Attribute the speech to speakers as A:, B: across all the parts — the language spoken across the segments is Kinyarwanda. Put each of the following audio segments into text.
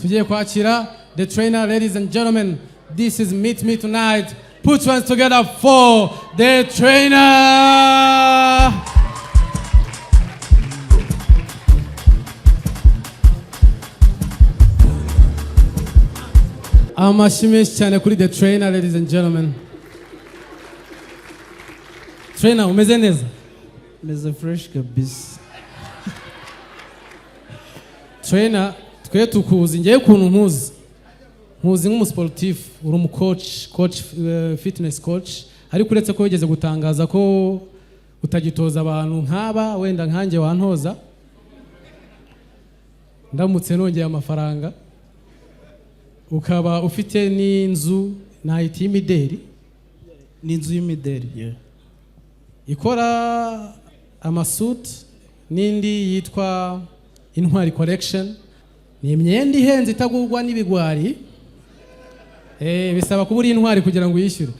A: Tugiye kwakira The Trainer. Ladies and gentlemen, this is Meet Me Tonight. Put your hands together for The Trainer. Amashyi menshi cyane kuri The Trainer. Ladies and gentlemen, Trainer, umeze neza?
B: Meze fresh kabisa.
A: Trainer, twe tukuzi, ngewe ukuntu nkuzi, nkuzi nk'umusportif, uri umucoach, coach, fitness coach, ariko uretse ko wigeze gutangaza ko utagitoza abantu nk'aba, wenda nkanjye wantoza ndamutse nongeye amafaranga, ukaba ufite n'inzu nahita y'imideri.
B: Ni inzu y'imideri, yeah.
A: Ikora amasuti n'indi yitwa Intwari Collection. Ni imyenda ihenze itagurwa n'ibigwari. Bisaba kuba uri intwari kugira ngo uyishyure.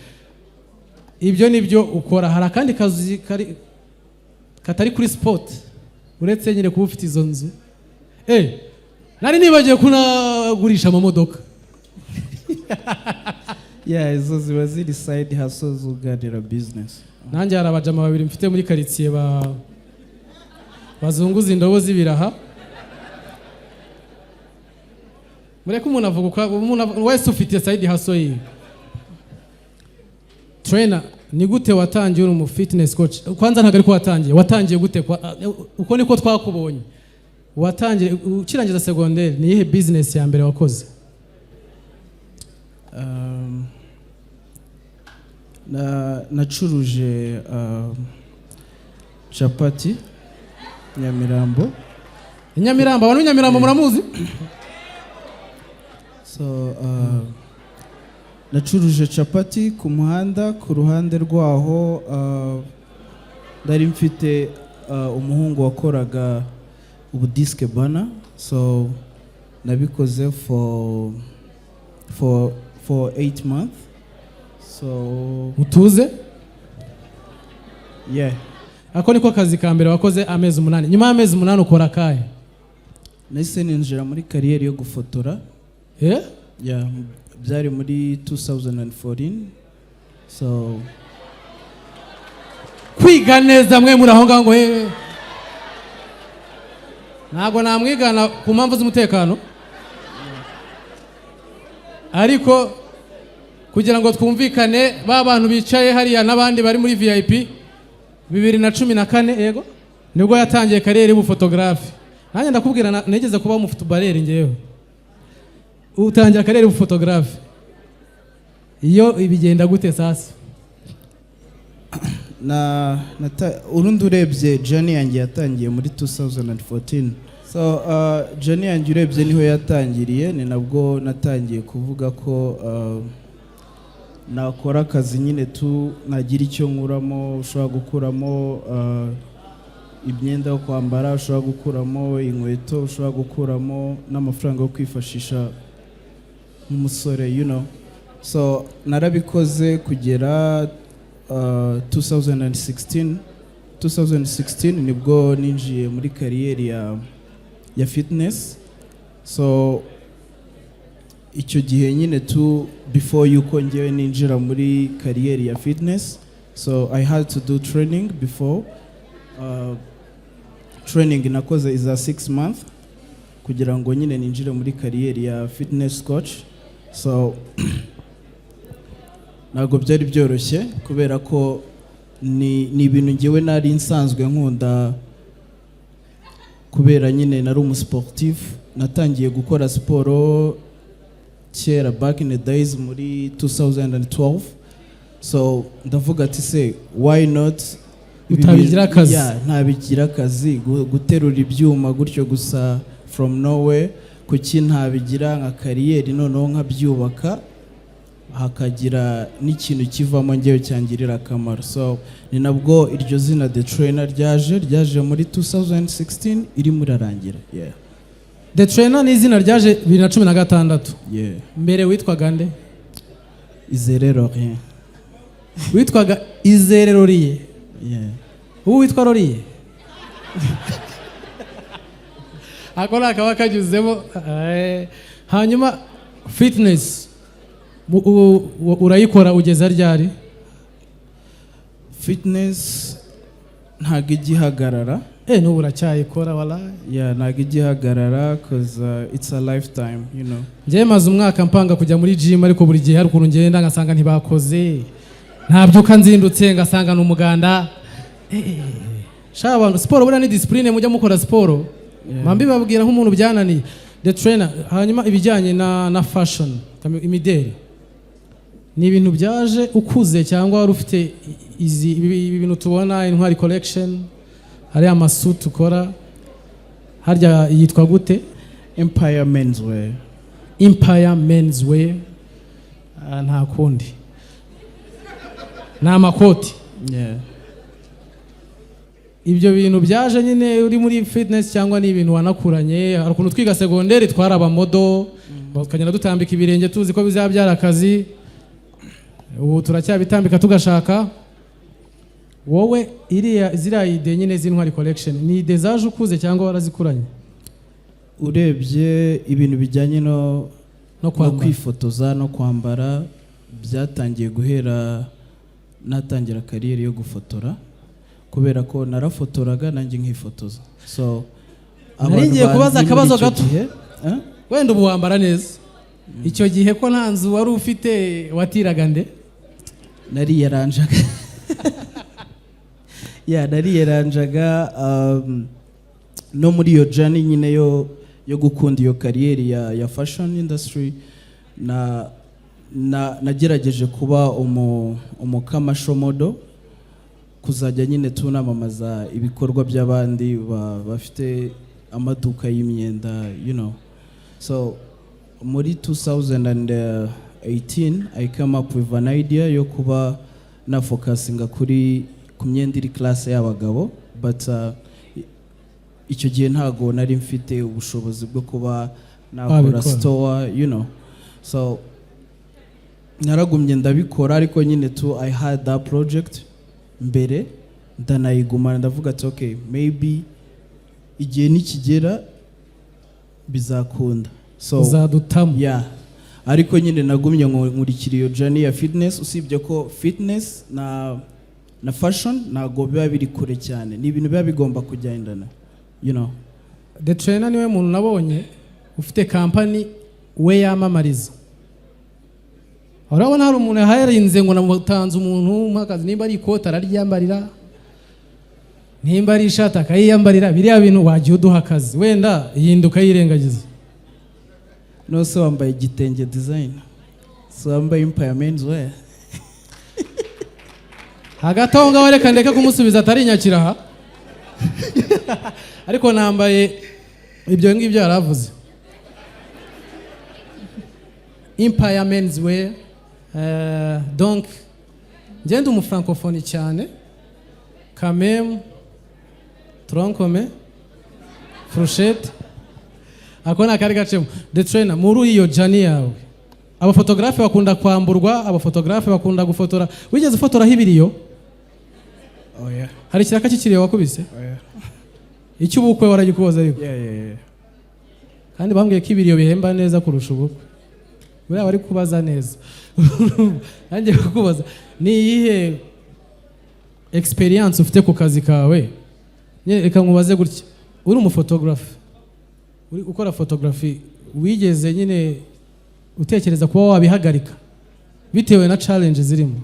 A: Ibyo ni byo ukora. Hari akandi kazi katari kuri sport, uretse nyine kuba ufite izo nzu? Nari nibagiwe kunagurisha amamodoka.
B: Yeah, izo ziba ziri side hustle zunganira business.
A: Nanjye hari abajama babiri mfite muri karitsiye bazunguza indobo z'ibiraha. Mureke umuntu avuga uko umuntu wese ufite side hustle yiwe. Trainer, ni gute watangiye uri umu fitness coach? Kwanza ntabwo ariko watangiye, watangiye gute? Uko niko twakubonye, watangiye ukirangiza segonderi. Ni iyihe business ya mbere wakoze?
B: Nacuruje capati Nyamirambo.
A: I Nyamirambo, abantu b'i Nyamirambo muramuzi.
B: So nacuruje capati ku muhanda. Ku ruhande rwaho nari mfite umuhungu wakoraga ubudisike bana. So nabikoze for 8 months, so
A: Utuze.
B: Yeah.
A: Ako niko kazi ka mbere wakoze, amezi 8. Nyuma y'amezi 8 ukora akahe?
B: Nahise ninjira muri career yo gufotora.
A: Eh?
B: Yeah, byari muri 2014, so
A: Kwiga neza mwe muri aho ngaho ngo hehe. Ntabwo namwigana ku mpamvu z'umutekano, ariko kugira ngo twumvikane, ba bantu bicaye hariya n'abandi bari muri VIP, 2014, yego, nibwo yatangiye career y'ubufotogarafe. Nanjye ndakubwira, nigeze kuba umufotobareri ngewe. Utangira career y'ubufotogarafe, iyo bigenda gute sasa?
B: Na urundi urebye journey yanjye yatangiye muri 2014. So journey yanjye urebye niho yatangiriye, ni nabwo natangiye kuvuga ko nakora akazi nyine tu nagira icyo nkuramo. Ushobora gukuramo imyenda yo kwambara, ushobora gukuramo inkweto, ushobora gukuramo n'amafaranga yo kwifashisha nk'umusore. So narabikoze kugera 2016. 2016 nibwo ninjiye muri career ya fitness. So icyo gihe nyine tu before yuko ngewe ninjira muri career ya fitness, so I had to do training before. Training nakoze iza 6 month kugira ngo nyine ninjire muri career ya fitness coach. So ntabwo byari byoroshye kubera ko ni ibintu ngewe nari nsanzwe nkunda, kubera nyine nari umusportif. Natangiye gukora siporo kera, back in the days muri 2012. So ndavuga ati: "Se why not ibi
A: Utabigira akazi?
B: Yeah, ntabigira akazi. Guterura ibyuma gutyo gusa from nowhere, kuki ntabigira nka career, noneho nkabyubaka, hakagira n'ikintu kivamo ngewe cyangirira akamaro?" So ni nabwo iryo zina The Trainer ryaje muri 2016 irimo irarangira, yeah.
A: The Trainer ni izina ryaje 2016?
B: Yeah.
A: Mbere witwaga nde?
B: Izere Lorien.
A: Witwaga Izere Roriye?
B: Yeah.
A: Ubu witwa Roriye, ako ni akaba kanyuzemo. Hanyuma fitness urayikora ugeza ryari?
B: Fitness ntabwo ijya ihagarara.
A: N'ubu uracyayikora walayi?
B: Yeah, ntabwo ijya ihagarara 'cause it's a lifetime.
A: Njyewe maze umwaka mpanga kujya muri gym, ariko buri gihe hari ukuntu ngenda ngasanga ntibakoze, ntabyuka nzindutse ngasanga ni umuganda. Sha abantu, siporo buriya ni discipline, mujya mukora siporo. Mba mbibabwira nk'umuntu byananiye, the trainer. Hanyuma ibijyanye na fashion, imideri, ni ibintu byaje ukuze cyangwa wari ufite izi ibi bintu tubona, Intwari Collection, hariya amasuti ukora, harya yitwa gute?
B: Empire Menswear.
A: Empire Menswear. Ah, nta kundi ni amakoti.
B: Yeah.
A: Ibyo bintu byaje nyine uri muri fitness cyangwa ni ibintu wanakuranye? Hari ukuntu twiga segonderi twari abamodel, tukagenda dutambika ibirenge tuzi ko bizabyara akazi. Ubu turacyabitambika tugashaka. Wowe iriya ziriya idée nyine z'Intwari Collection ni idée zaje ukuze cyangwa warazikuranye?
B: Urebye ibintu bijyanye no
A: no
B: no
A: kwambara,
B: kwifotoza no kwambara byatangiye guhera natangira career yo gufotora, kubera ko narafotoraga nanjye nkifotoza. So
A: Nari ngiye
B: abantu
A: kubaza
B: banzi muri
A: akabazo
B: icyo
A: gato.
B: gihe, eh?
A: Wenda ubu wambara neza, icyo gihe ko nta nzu wari ufite watiraga nde?
B: Nariyaranjaga, yeah, nariyaranjaga. No muri iyo journey nyine yo gukunda iyo career ya fashion industry, na nagerageje kuba umu commercial model, kuzajya nyine tunamamaza ibikorwa by'abandi bafite amaduka y'imyenda. So muri 2018 I came up with an idea yo kuba na focusinga ku myenda iri class y'abagabo, but icyo gihe ntago nari mfite ubushobozi bwo kuba nakora
A: Wabikora.
B: store. So naragumye ndabikora, ariko nyine tu I had that project mbere, ndanayigumana, ndavuga ati: "Okay, maybe igihe nikigera bizakunda." So
A: Uzadutamo.
B: Yeah, ariko nyine nagumye nkurikira iyo journey ya fitness, usibye ko fitness na fashion ntabwo biba biri kure cyane, ni ibintu biba bigomba kugendana.
A: The Trainer niwe muntu nabonye ufite company we yamamariza. Urabona hari umuntu yaharinze ngo namutanze umuntu umuha akazi, nimba ari ikoti araryambarira, nimba ari ishati akayiyambarira. Biriya bintu wagiye uduha akazi, wenda yindi ukayirengagiza.
B: No se wambaye igitenge design, so wambaye Empire Menswear.
A: Hagati aho ngaho reka ndeke kumusubiza atari nyakiraha, ariko nambaye ibyo ngibyo yaravuze, Empire Menswear. Donc ngende umufrancophonie cyane kameme, tronc commun, fourchette, ako ni akari gacemo. The Trainer, muri iyo journey yawe, abafotogarafe bakunda kwamburwa, abafotogarafe bakunda gufotora. Wigeze ufotoraho ibiriyo?
B: Oh yeah.
A: Hari ikiraka cy'ikiriyo wakubise?
B: Oh yeah.
A: Icy'ubukwe waragikubaza ariko?
B: Yeah.
A: Kandi bambwiye ko ibiriyo bihemba neza kurusha ubukwe. Buriya bari kubaza neza. Nanjye kukubaza, ni iyihe experience ufite ku kazi kawe? Nyine reka nkubaze gutya: uri umufotogarafe, uri ukora photography, wigeze nyine utekereza kuba wabihagarika bitewe na challenge zirimo?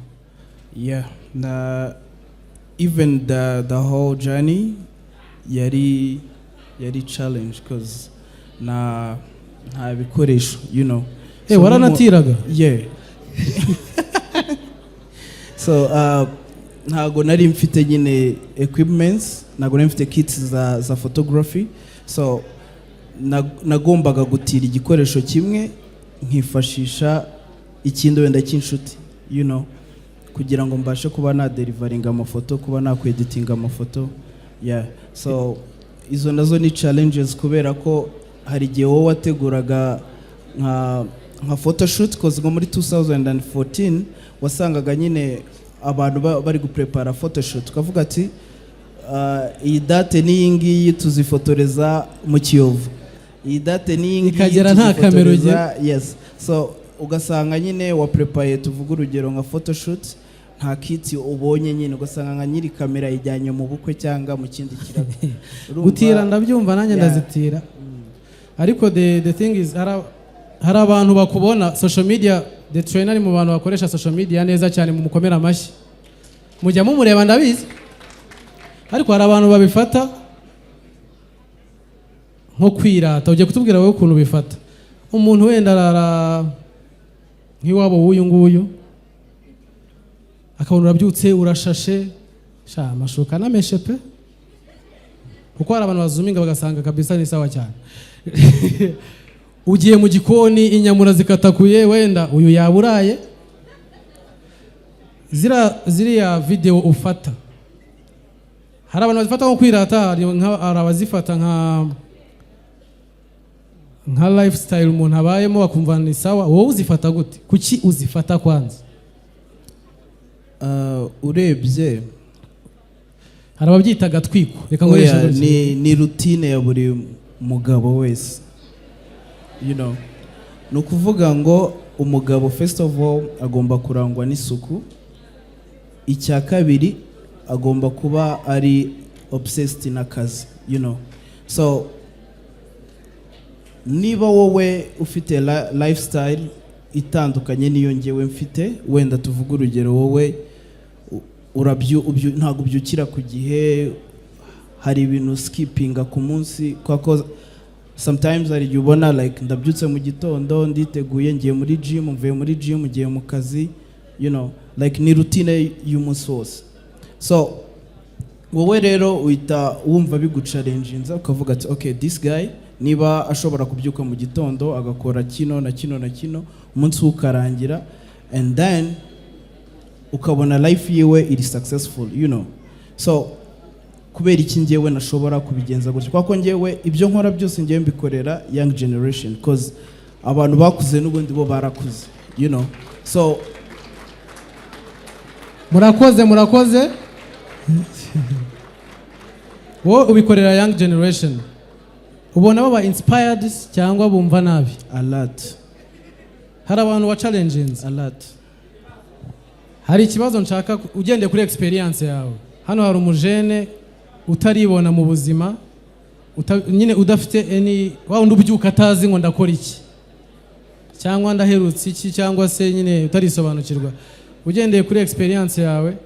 B: Yeah, na even the whole journey yari challenge 'cause na nta bikoresho.
A: Eh, waranatiraga?
B: Yeah. So ntago nari mfite nyine equipments, ntago nari mfite kits za photography, so nagombaga gutira igikoresho kimwe nkifashisha ikindi wenda cy'inshuti kugira ngo mbashe kuba nadeliveringa amafoto, kuba nakweditinga amafoto. Yeah, so izo nazo ni challenges, kubera ko hari igihe wowe wateguraga nka photoshoot, 'cause nko muri 2014 wasangaga nyine abantu bari guprepara photoshoot, ukavuga ati: "Ah, iyi date n'iyi ngiyi tuzifotoreza mu Kiyovu." Iyi date ni iyi ngiyi,
A: Ikagera nta kamera
B: tuzifotoreza. Yes, so ugasanga nyine wa prepaye, tuvuga urugero nka photoshoot, nta kit ubonye nyine, ugasanga nka nyiri kamera yijyanye mu bukwe cyangwa mu kindi kiraka. Urumva?
A: Gutira ndabyumva nanjye, ndazitira, ariko the thing is hari abantu bakubona social media. The Trainer ari mu bantu bakoresha social media neza cyane, mu mukomera amashyi, mujya mumureba ndabizi. Ariko hari abantu babifata nko kwirata. Ugiye kutubwira wowe ukuntu bifata. Umuntu wenda arara nk'iwabo w'uyu nguyu, akabona urabyutse, urashashe, sha amashuka anameshe pe, kuko hari abantu bazuminga bagasanga kabisa ni sawa cyane. Ugiye mu gikoni, inyamura zikatakuye, wenda uyu yaburaye. Ziriya video ufata, hari abantu bazifata nko kwirata, hari abazifata nka lifestyle umuntu abayemo, bakumva ni sawa. Wowe uzifata gute? Kuki uzifata kwanza?
B: Urebye
A: Hari ababyita agatwiko, reka nkoreshe
B: Oya,
A: gutya.
B: ni routine ya buri mugabo wese. Ni ukuvuga ngo umugabo, first of all, agomba kurangwa n'isuku. Icya kabiri, agomba kuba ari obsessed n'akazi. So niba wowe ufite lifestyle itandukanye n'iyo ngewe mfite, wenda tuvuge urugero wowe ntabwo ubyukira ku gihe, hari ibintu skippinga ku munsi, kuko sometimes hari igihe ubona like ndabyutse mu gitondo, nditeguye, ngiye muri gym, mvuye muri gym, ngiye mu kazi, like ni routine y'umunsi wose. So wowe rero uhita wumva biguchallenginza, ukavuga ati: "Okay, this guy niba ashobora kubyuka mu gitondo agakora kino na kino na kino, umunsi we ukarangira, and then ukabona life yiwe iri successful, so kubera iki njyewe nashobora kubigenza gutya?" Kuko njyewe ibyo nkora byose njyewe mbikorera young generation, 'cause abantu bakuze n'ubundi bo barakuze. So
A: Murakoze, murakoze. Wowe ubikorera young generation, ubona baba inspired cyangwa bumva nabi?
B: A lot.
A: Hari abantu wa challenges?
B: A lot.
A: Hari ikibazo nshaka ugendeye kuri experience yawe. Hano hari umujene utaribona mu buzima, nyine udafite any, wa wundi ubyuka atazi ngo ndakora iki cyangwa ndaherutse iki, cyangwa se nyine utarisobanukirwa. Ugendeye kuri experience yawe,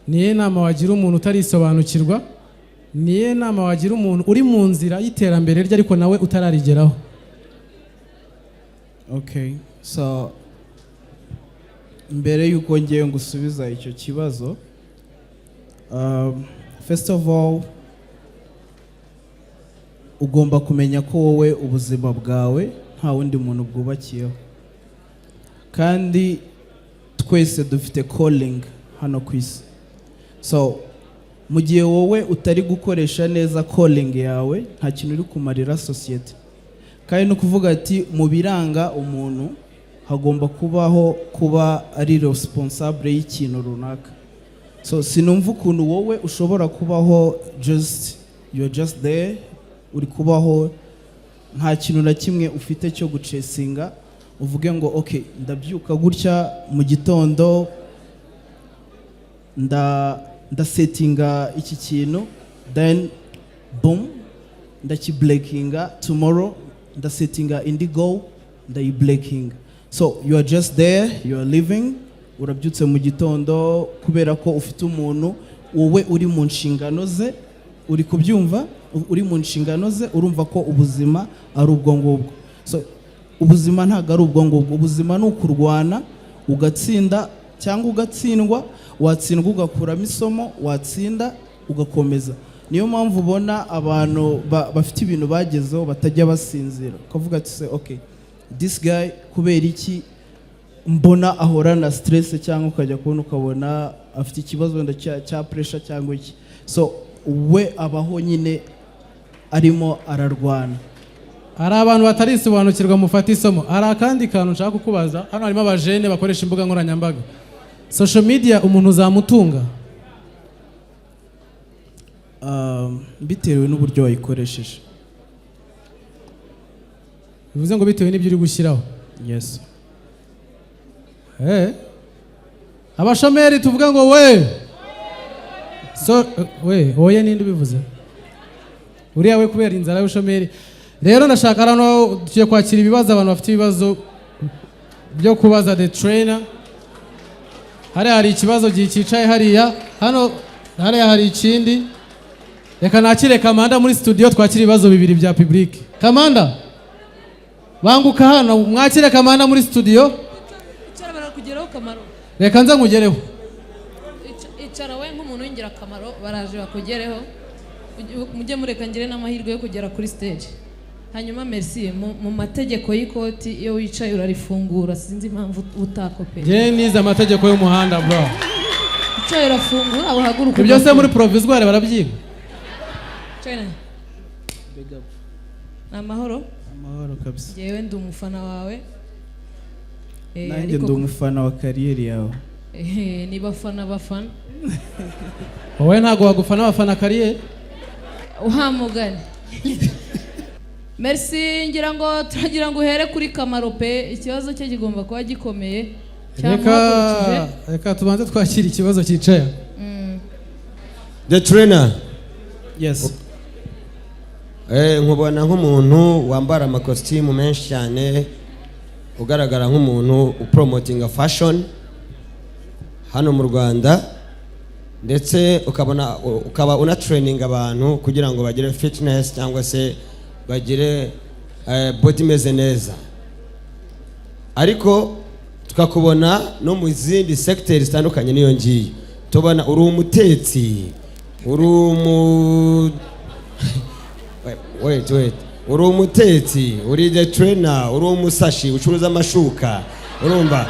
A: niyo nama wagira umuntu utarisobanukirwa? Niyo nama wagira umuntu uri mu nzira y'iterambere rye ariko nawe utararigeraho?
B: Okay, so mbere y'uko ngiye ngusubiza icyo kibazo, first of all ugomba kumenya ko wowe ubuzima bwawe nta wundi muntu bwubakiyeho, kandi twese dufite calling hano ku isi. So mu gihe wowe utari gukoresha neza calling yawe, nta kintu uri kumarira sosiyete. Kandi ni ukuvuga ati mu biranga umuntu hagomba kubaho kuba ari responsable y'ikintu runaka. So sinumva ukuntu wowe ushobora kubaho just, you're just there, uri kubaho nta kintu na kimwe ufite cyo guchasinga, uvuge ngo: "Okay, ndabyuka gutya mu gitondo, ndasettinga iki kintu, then boom, ndakibreakinga. Tomorrow ndasettinga indi goal, ndayibreakinga." So you are just there, you are living, urabyutse mu gitondo kubera ko ufite umuntu wowe uri mu nshingano ze, uri kubyumva, uri mu nshingano ze, urumva ko ubuzima ari ubwo ngubwo. So ubuzima ntabwo ari ubwo ngubwo. Ubuzima ni ukurwana ugatsinda cyangwa ugatsindwa. Watsindwa ugakuramo isomo, watsinda ugakomeza. Niyo mpamvu ubona abantu bafite ibintu bagezeho batajya basinzira, ukavuga ati: "Se okay, this guy kubera iki mbona ahorana stress?" Cyangwa ukajya kubona ukabona afite ikibazo wenda cya pressure cyangwa iki. So we abaho nyine arimo ararwana.
A: Hari abantu batarisobanukirwa, mufate isomo. Hari akandi kantu nshaka kukubaza. Hano harimo abajene bakoresha imbuga nkoranyambaga, social media. Umuntu uzamutunga?
B: Bitewe n'uburyo wayikoresheje.
A: Bivuze ngo bitewe n'ibyo uri gushyiraho.
B: Yes.
A: Abashomeri tuvuga ngo we, so we oye, ninde ubivuze uriya we kubera inzara y'ubushomeri? Rero ndashaka hano tugiye kwakira ibibazo, abantu bafite ibibazo byo kubaza the trainer. Hariya hari ikibazo cyicaye hariya, hano hariya hari ikindi. Reka nakire Kamanda muri studio, twakire ibibazo bibiri bya public. Kamanda, banguka hano, mwakire Kamanda muri studio.
C: Icara, barakugeraho, Kamaro.
A: Reka nze nkugereho.
C: Icara we nk'umuntu w'ingirakamaro, baraje bakugereho. Mujye mureka ngire n'amahirwe yo kugera kuri stage. Hanyuma Merci, mu mategeko y'ikoti iyo wicaye urarifungura, sinzi impamvu utakopeye.
A: Njye nize amategeko y'umuhanda, bro.
C: Wicaye urafungura, uhaguruka.
A: Ibyo se muri provisoire barabyiga?
C: Trainer. Ni amahoro?
B: Amahoro kabisa.
C: Njyewe ndi umufana wawe.
B: Nanjye
C: ariko
B: ndi umufana wa career yawe.
C: Ni bafana bafana.
A: Wowe ntabwo wagufana abafana career.
C: Uhamugane. Merci, ngira ngo turagira ngo uhere kuri Kamaro pe, ikibazo cye kigomba kuba gikomeye.
A: Reka
C: Cyamuhagurukije.
A: Reka tubanze twakira ikibazo cyicaye.
D: The trainer.
B: Yes.
D: Nkubona nk'umuntu wambara amakositimu menshi cyane, ugaragara nk'umuntu upromotinga fashion hano mu Rwanda, ndetse ukabona ukaba unatraininga abantu kugira ngo bagire fitness cyangwa se bagire body imeze neza, ariko tukakubona no mu zindi segiteri zitandukanye n'iyo ngiyo. Tubona uri umutetsi, uri umu wait, wait, uri umutetsi, uri the trainer, uri umusashi ucuruza amashuka. Urumva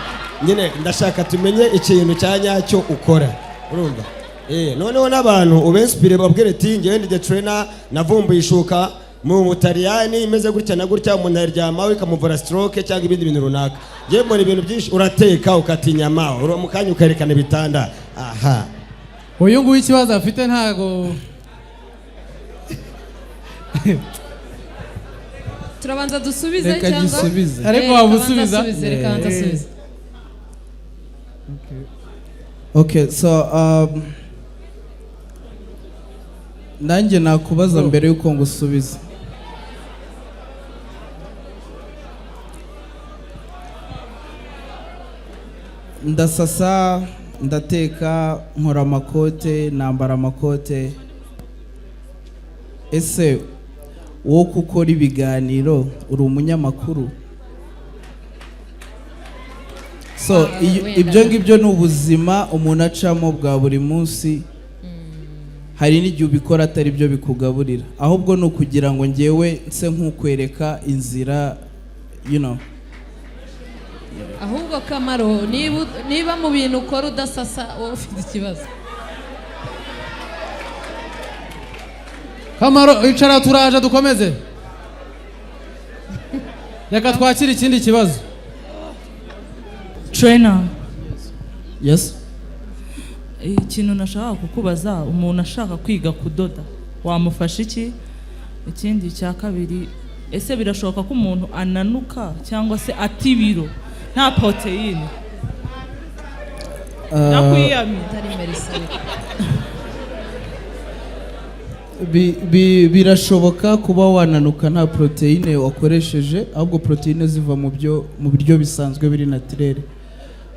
D: nyine ndashaka tumenye ikintu cya nyacyo ukora, urumva? Noneho n'abantu ubinspire, babwire ati: "Ngewe ndi the trainer, navumbuye ishuka mu Butaliyani imeze gutya na gutya, umuntu aryamaho ikamuvura stroke cyangwa ibindi bintu runaka." Ngewe mbona ibintu byinshi, urateka, ukata inyama, mu kanya ukerekana ibitanda aha.
A: Uyu nguyu ikibazo afite ntago
C: Turabanza dusubize
B: Reka
C: cyangwa
B: gisubize.
A: Ariko
C: Reka
A: waba
C: abanza
A: usubiza?
C: asubize, reka abanza asubize.
B: Okay, so nanjye nakubaza mbere y'uko ngusubiza. Ndasasa, ndateka, nkora amakote, nambara amakote. Ese wowe uko ukora ibiganiro, uri umunyamakuru? So
C: Ah, wenda.
B: ibyo ngibyo ni ubuzima umuntu acamo bwa buri munsi. Hari n'igihe ubikora atari byo bikugaburira, ahubwo ni ukugira ngo ngewe nse nk'ukwereka inzira.
C: Ahubwo Kamaro, niba mu bintu ukora udasasa, wowe ufite ikibazo.
A: Kamaro, icara, turaje dukomeze. Reka twakire ikindi kibazo.
E: Trainer.
B: Yes.
E: Ikintu nashaka kukubaza, umuntu ashaka kwiga kudoda wamufasha iki? Ikindi cya kabiri, ese birashoboka ko umuntu ananuka cyangwa se ata ibiro nta poroteyine? Nakwiyamye.
C: Atari Merci, ariko.
B: Birashoboka kuba wananuka nta poroteyine wakoresheje, ahubwo poroteyine ziva mu biryo bisanzwe biri naturel.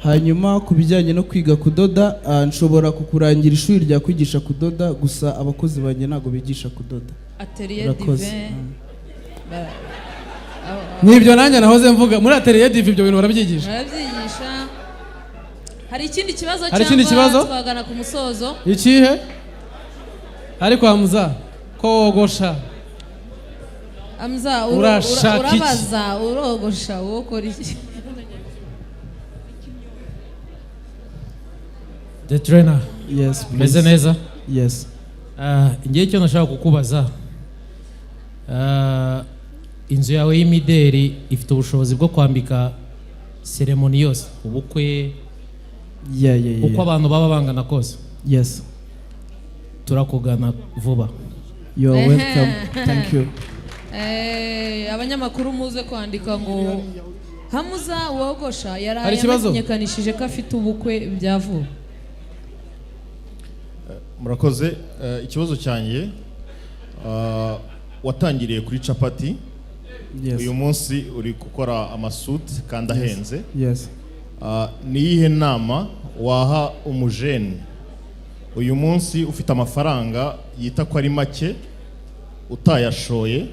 B: Hanyuma ku bijyanye no kwiga kudoda, nshobora kukurangira ishuri ryakwigisha kudoda, gusa abakozi banjye ntabwo bigisha kudoda.
C: Atelier
B: Urakoze.
C: Divin.
A: Nibyo nanjye nahoze mvuga, muri Atelier Divin ibyo bintu barabyigisha.
C: Barabyigisha. Hari ikindi kibazo
A: Hari ikindi
C: cyangwa
A: kibazo?
C: twagana ku musozo?
A: Ikihe? Ariko Hamza, ko wogosha?
C: Amza,
A: Urashaka iki?
C: urabaza, urogosha, wowe ukora iki?
F: The trainer.
B: Yes, please.
F: Meze neza?
B: Yes.
F: Ngewe icyo nashaka kukubaza, inzu yawe y'imideri ifite ubushobozi bwo kwambika seremoni yose, ubukwe, uko abantu baba bangana kose?
B: Yes.
F: Turakugana vuba.
B: You are welcome, thank you.
C: Abanyamakuru muze kwandika ngo Hamuza wogosha
A: Hari
C: yaraye
A: ikibazo?
C: amenyekanishije ko afite ubukwe bya vuba.
G: Murakoze. Ikibazo cyanjye, watangiriye kuri capati.
B: Yes.
G: Uyu munsi uri gukora amasuti kandi ahenze.
B: Yes.
G: Ni iyihe nama waha umujene uyu munsi ufite amafaranga yita ko ari make, utayashoye,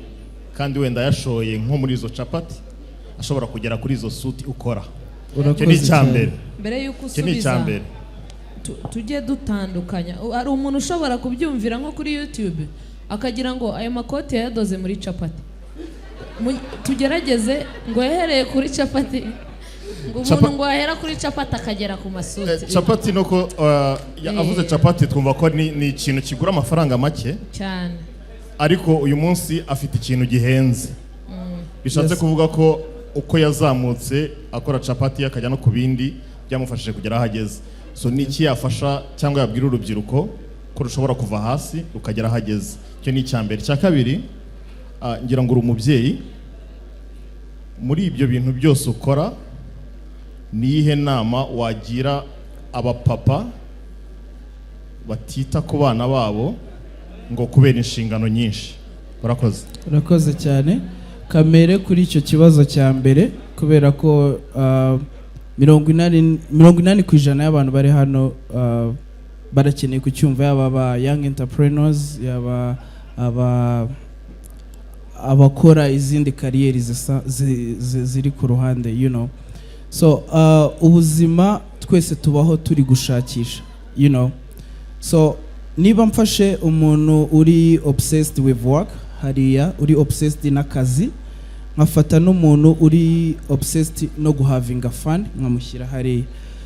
G: kandi wenda yashoye nko muri izo capati ashobora kugera kuri izo suti ukora? Icyo ni
B: Urakoze
G: icya
B: cyane.
G: mbere.
C: Mbere y'uko
G: Icyo ni icya
C: usubiza,
G: mbere.
C: tujye dutandukanya. Hari umuntu ushobora kubyumvira nko kuri YouTube akagira ngo ayo makoti yayadoze muri capati. Tugerageze ngo yahereye kuri capati, ngo umuntu ngo yahera kuri capati akagera ku masuti.
G: Capati nuko avuze capati, twumva ko ni ikintu kigura amafaranga make,
C: cyane.
G: Ariko uyu munsi afite ikintu gihenze, bishatse kuvuga ko uko yazamutse akora capati akajya no ku bindi byamufashije kugera aho ageze. So ni iki yafasha cyangwa yabwira urubyiruko ko rushobora kuva hasi rukagera aho ageze? Icyo ni icya mbere. Icya kabiri, ngira ngo uri umubyeyi. Muri ibyo bintu byose ukora, ni iyihe nama wagira abapapa batita ku bana babo ngo kubera inshingano nyinshi? Urakoze.
B: Urakoze cyane. Kamere kuri icyo kibazo cya mbere, kubera ko 80% y'abantu bari hano barakeneye kucyumva, yaba aba young entrepreneurs, yaba abakora izindi kariyeri ziri ku ruhande. So ubuzima twese tubaho turi gushakisha. So niba mfashe umuntu uri obsessed with work hariya, uri obsessed n'akazi, nkafata n'umuntu uri obsessed no guhavinga fun nkamushyira hariya,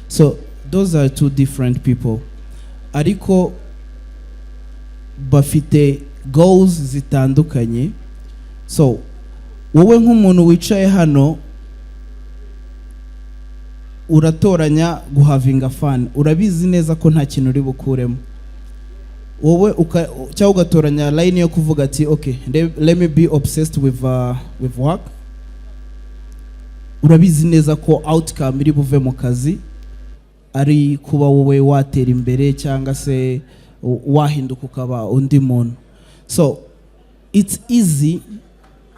B: so those are two different people, ariko bafite goals zitandukanye. So wowe nk'umuntu wicaye hano uratoranya guhavinga fun, urabizi neza ko nta kintu uri bukuremo wowe cyangwa ugatoranya line yo kuvuga ati: "Okay, let me be obsessed with work." Urabizi neza ko outcome iri buve mu kazi ari kuba wowe watera imbere cyangwa se wahinduka ukaba undi muntu. So it's easy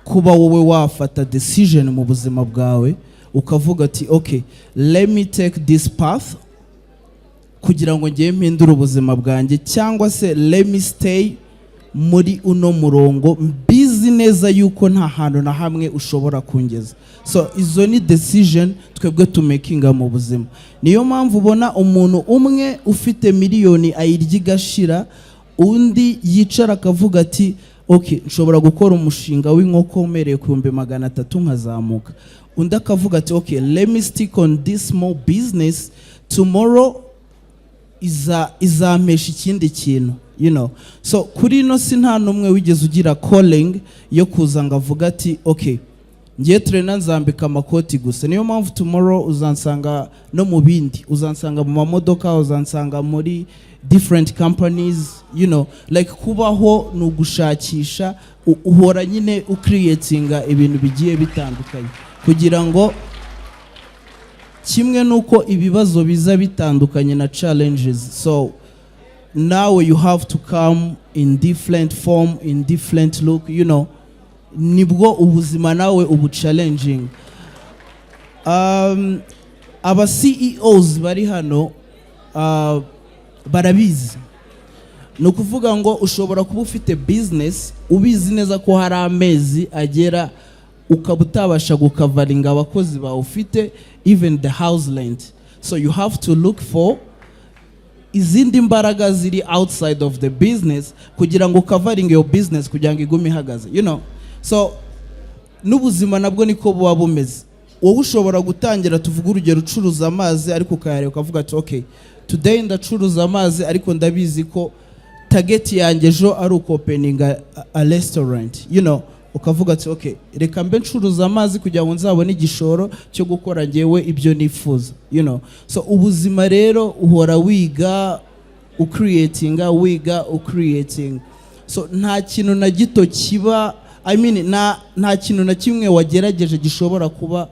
B: kuba wowe wafata decision mu buzima bwawe ukavuga ati: "Okay, let me take this path kugira ngo ngiye mpindure ubuzima bwanjye," cyangwa se "let me stay muri uno murongo mbizi neza yuko nta hantu na hamwe ushobora kungeza." So izo ni decision twebwe tumakinga mu buzima. Niyo mpamvu ubona umuntu umwe ufite miliyoni ayirya igashira, undi yicara akavuga ati: "Ok, nshobora gukora umushinga w'inkoko umereye ku 300,000 nkazamuka." Undi akavuga ati: "Ok, let me stick on this small business, tomorrow izampesha ikindi kintu." So kuri ino si nta n'umwe wigeze ugira calling yo kuza ngo avuge ati: "Ok, ngiye trainer nzambika amakoti gusa." Niyo mpamvu tomorrow uzansanga no mu bindi, uzansanga mu mamodoka, uzansanga muri different companies. Like kubaho ni ugushakisha, uhora nyine ucreatinga ibintu bigiye bitandukanye kugira ngo kimwe nuko ibibazo biza bitandukanye na challenges, so now you have to come in different form, in different look. Nibwo ubuzima nawe ubu challenging. Aba CEOs bari hano barabizi. Ni ukuvuga ngo ushobora kuba ufite business, ubizi neza ko hari amezi agera ukaba utabasha gukavaringa abakozi bawe ufite, even the house rent. So you have to look for izindi mbaraga ziri outside of the business kugira ngo ukavaringe your business, kugira ngo igume ihagaze. So n'ubuzima nabwo niko buba bumeze. Wowe ushobora gutangira, tuvuge urugero, ucuruza amazi, ariko ukayareba ukavuga ati: "Okay, today ndacuruza amazi, ariko ndabizi ko target yanjye ejo ari ukopeninga a restaurant." Ukavuga ati: "Okay, reka mbe ncuruza amazi kugira ngo nzabone igishoro cyo gukora ngewe ibyo nifuza." So ubuzima rero uhora wiga, ucreatinga, wiga, ucreatinga. So nta kintu na gito kiba I mean, nta kintu na kimwe wagerageje gishobora kuba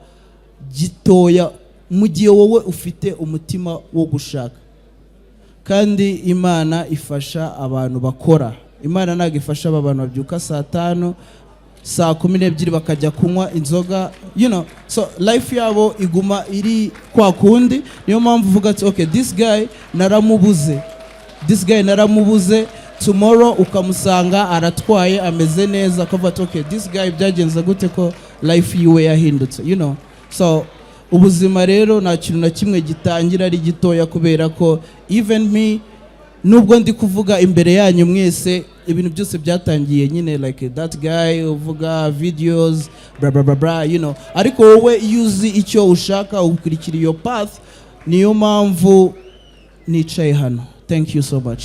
B: gitoya mu gihe wowe ufite umutima wo gushaka. Kandi Imana ifasha abantu bakora. Imana ntabwo ifasha aba bantu babyuka saa 5, saa 12 bakajya kunywa inzoga. So life yabo iguma iri kwa kundi. Niyo mpamvu uvuga ati: "Okay, this guy naramubuze, this guy naramubuze." Tomorrow ukamusanga aratwaye, ameze neza, ukavuga ati: "Okay, this guy byagenze gute ko life yiwe yahindutse?" So ubuzima rero nta kintu na kimwe gitangira ari gitoya, kubera ko even me, nubwo ndi kuvuga imbere yanyu mwese, ibintu byose byatangiye nyine like that guy uvuga videos, blah blah blah blah. Ariko wowe iyo uzi icyo ushaka, ukurikira iyo path. Niyo mpamvu nicaye hano. Thank you so much.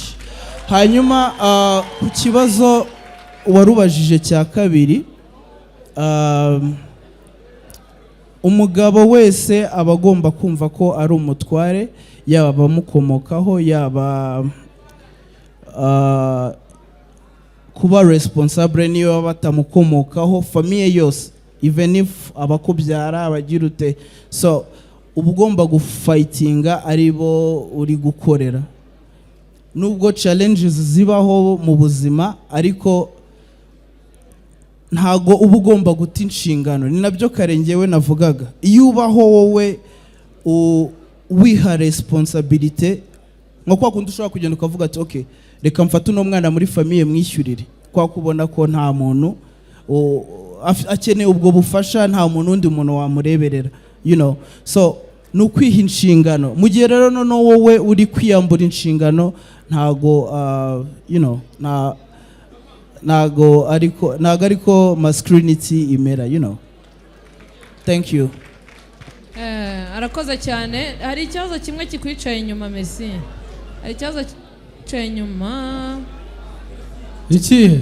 B: Hanyuma ku kibazo warubajije cya kabiri, umugabo wese aba agomba kumva ko ari umutware, yaba abamukomokaho, yaba kuba responsable niyo baba batamukomokaho, famille yose, even if abakubyara abagira ute. So uba ugomba gufightinga ari bo uri gukorera, nubwo challenges zibaho mu buzima, ariko ntago uba ugomba guta inshingano. Ni nabyo kare ngewe navugaga: iyo ubaho wowe wiha responsabilité, nka kwa kundi ushobora kugenda ukavuga ati: "Okay, reka mfate uno mwana muri famille mwishyurire," kwa kubona ko nta muntu akeneye ubwo bufasha, nta muntu undi muntu wamureberera. So ni ukwiha inshingano. Mu gihe rero noneho wowe uri kwiyambura inshingano, ntago ntago ariko masculinity imera. Thank you.
C: Arakoze cyane. Hari ikibazo kimwe kikwicaye inyuma. Merci. Hari ikibazo kikwicaye inyuma.
A: Ikihe?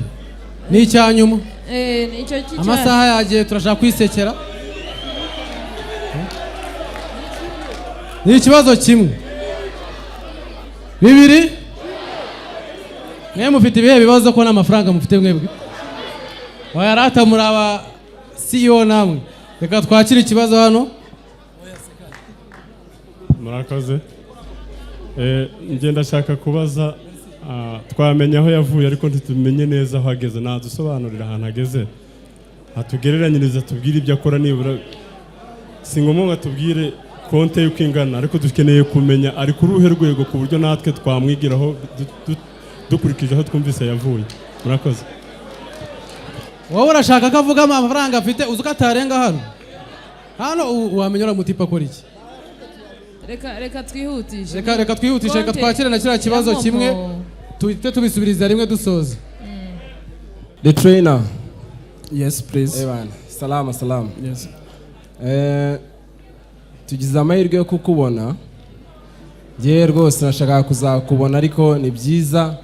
A: Ni icya nyuma.
C: Ni icyo cy'icya
A: Amasaha yagiye, turashaka kwisekera. Ni ikibazo kimwe, bibiri. Mwe mufite ibihe bibazo ko n'amafaranga mufite mwebwe? Wayarata muri aba CEO namwe. Reka twakire ikibazo hano.
H: Murakoze. Njye ndashaka kubaza, twamenya aho yavuye ariko ntitumenye neza aho ageze. Nadusobanurira ahantu ageze, hatugereranyiriza, tubwire ibyo akora nibura. Si ngombwa ngo atubwire konte y'uko ingana, ariko dukeneye kumenya ari kuri uruhe rwego, ku buryo natwe twamwigiraho dukurikije aho twumvise yavuye. Murakoze.
A: Wowe urashaka ko avuga amafaranga afite, uzi ko atarenga hano hano? Wamenya uriya mutipe akora iki?
C: Reka twihutishe.
A: Reka twihutishe, reka
C: Konte
A: twakire na kiriya kibazo
C: ya Momo.
A: kimwe, tuhite tubisubiriza rimwe dusoza.
I: The trainer.
B: Yes, please.
I: Eh bana, salama salama.
B: Yes.
I: Tugize amahirwe yo kukubona. Njyewe rwose nashakaga kuzakubona, ariko ni byiza.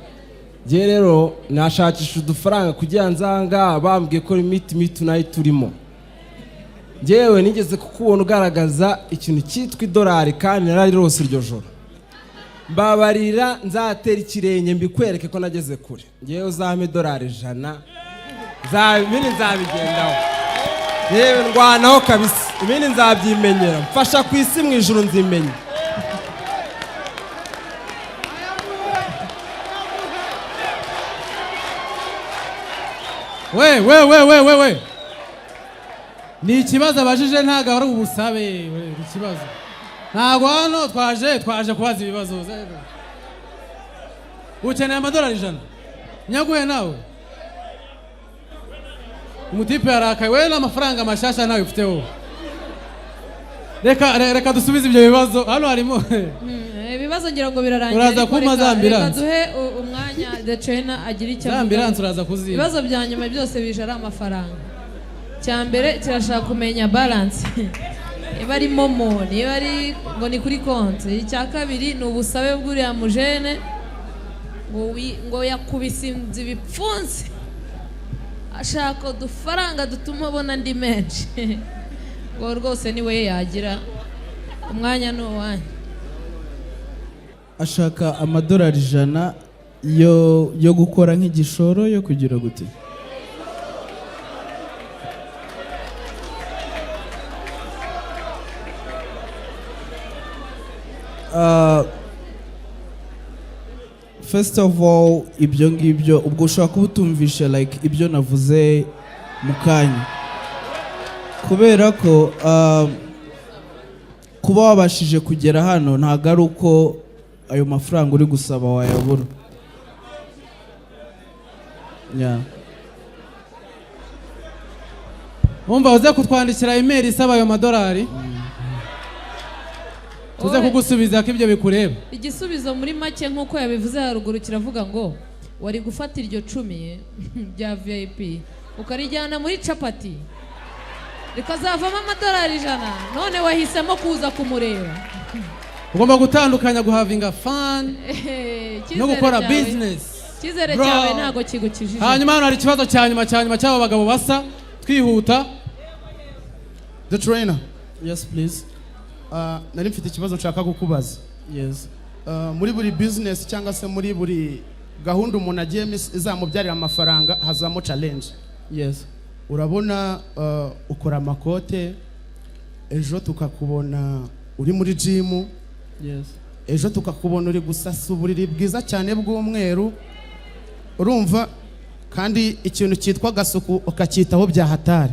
I: Njyewe rero nashakisha udufaranga kugira nzanga bambwiye ko meet me tonight turimo. Njyewe nigeze kukubona ugaragaza ikintu cyitwa idolari, kandi nararirose iryo joro. Mbabarira, nzatera ikirenge mbikwereke ko nageze kure. Njyewe uzampa idolari 100, ibindi nzabigendaho. Yewe, ndwanaho kabisa, ibindi nzabyimenyera. Mfasha ku isi, mu ijuru nzimenya.
A: We we we we we we, ni ikibazo abajije, ntabwo ari ubusabe. We, ni ikibazo. Ntabwo hano twaje kubaza ibibazo. Ukeneye amadolari 100, nyaguhe nawe. Umutipe yarakaye. We n'amafaranga mashyashya ntawe ufite wowe. Reka dusubize ibyo bibazo hano harimo.
C: Ibibazo ngira ngo birarangiye,
A: Uraza
C: ariko
A: kumpa
C: reka
A: za
C: reka
A: ambulance.
C: duhe umwanya the trainer agira icyo
A: Za
C: avuga.
A: ambulance uraza kuziba.
C: Ibibazo bya nyuma byose bije ari amafaranga. Cya mbere kirashaka kumenya balance, niba ari MoMo, niba ari ngo ni kuri konti. Icya kabiri ni ubusabe bw'uriya mujene ngo yakubise inzu ibipfunsi, ashaka udufaranga dutuma abona andi menshi, ngo rwose ni we yagira. Umwanya ni uwanyu.
B: Ashaka amadolari 100 yo gukora nk'igishoro yo kugira gute? First of all, ibyo ngibyo ubwo ushobora kuba utumvishe like ibyo navuze mu kanya, kubera ko kuba wabashije kugera hano ntabwo ari uko ayo mafaranga uri gusaba wayabura. Yeah.
A: Wumva uze kutwandikira email isaba ayo madolari, tuze kugusubiza ko ibyo bikureba.
C: Igisubizo muri make, nk'uko yabivuze haruguru, kiravuga ngo wari gufata iryo 10 rya VIP ukarijyana muri capati, rikazavamo amadolari 100, none wahisemo kuza kumureba.
A: Ugomba gutandukanya guhavinga fun no gukora business.
C: Icyizere
A: Bro.
C: cyawe ntabwo kigukijije.
A: Hanyuma hano hari ikibazo cya nyuma, cya nyuma cy'aba bagabo basa, twihuta.
J: The Trainer.
B: Yes, please.
J: Nari mfite ikibazo nshaka kukubaza.
B: Yes.
J: Muri buri business cyangwa se muri buri gahunda umuntu agiyemo izamubyarira amafaranga, hazamo challenge.
B: Yes.
J: Urabona, ukora amakote, ejo tukakubona uri muri gym,
B: Yes.
J: ejo tukakubona uri gusasa uburiri bwiza cyane bw'umweru. Urumva kandi ikintu cyitwa agasuku ukacyitaho bya hatari.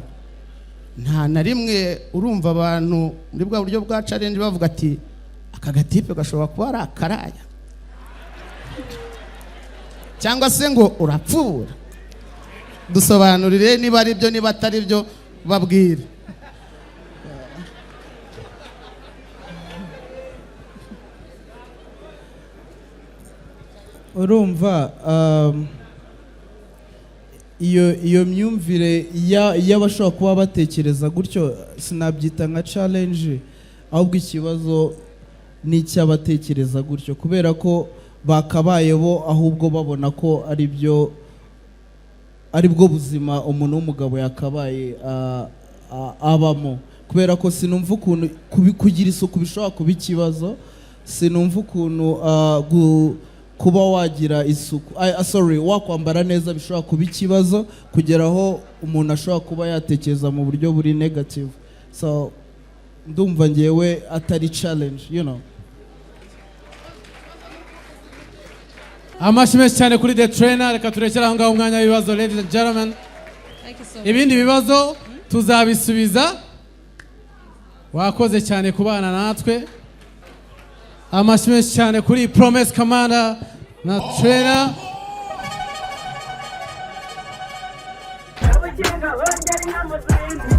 J: Nta na rimwe urumva abantu muri bwa buryo bwa challenge bavuga ati: "Aka gatipe gashobora kuba ari akaraya," cyangwa se ngo urapfubura? Dusobanurire niba ari byo, niba atari byo babwire.
B: Urumva, iyo myumvire y'abashobora kuba batekereza gutyo sinabyita nka challenge, ahubwo ikibazo ni icy'abatekereza gutyo, kubera ko bakabaye bo ahubwo babona ko ari byo, ari bwo buzima umuntu w'umugabo yakabaye abamo, kubera ko sinumva ukuntu kugira isuku bishobora kuba ikibazo. Sinumva ukuntu kuba wagira isuku, sorry, wakwambara neza bishobora kuba ikibazo kugera aho umuntu ashobora kuba yatekereza mu buryo buri negative. So ndumva ngewe atari challenge.
A: Amashyi menshi cyane kuri The Trainer. Reka turekere aho ngaho umwanya w'ibibazo, ladies and gentlemen.
C: Thank you so much.
A: Ibindi bibazo tuzabisubiza. Wakoze cyane kubana natwe. Amashyi menshi cyane kuri Promise Commander na Trainer.
K: Abakinga bongera inama z'inzu.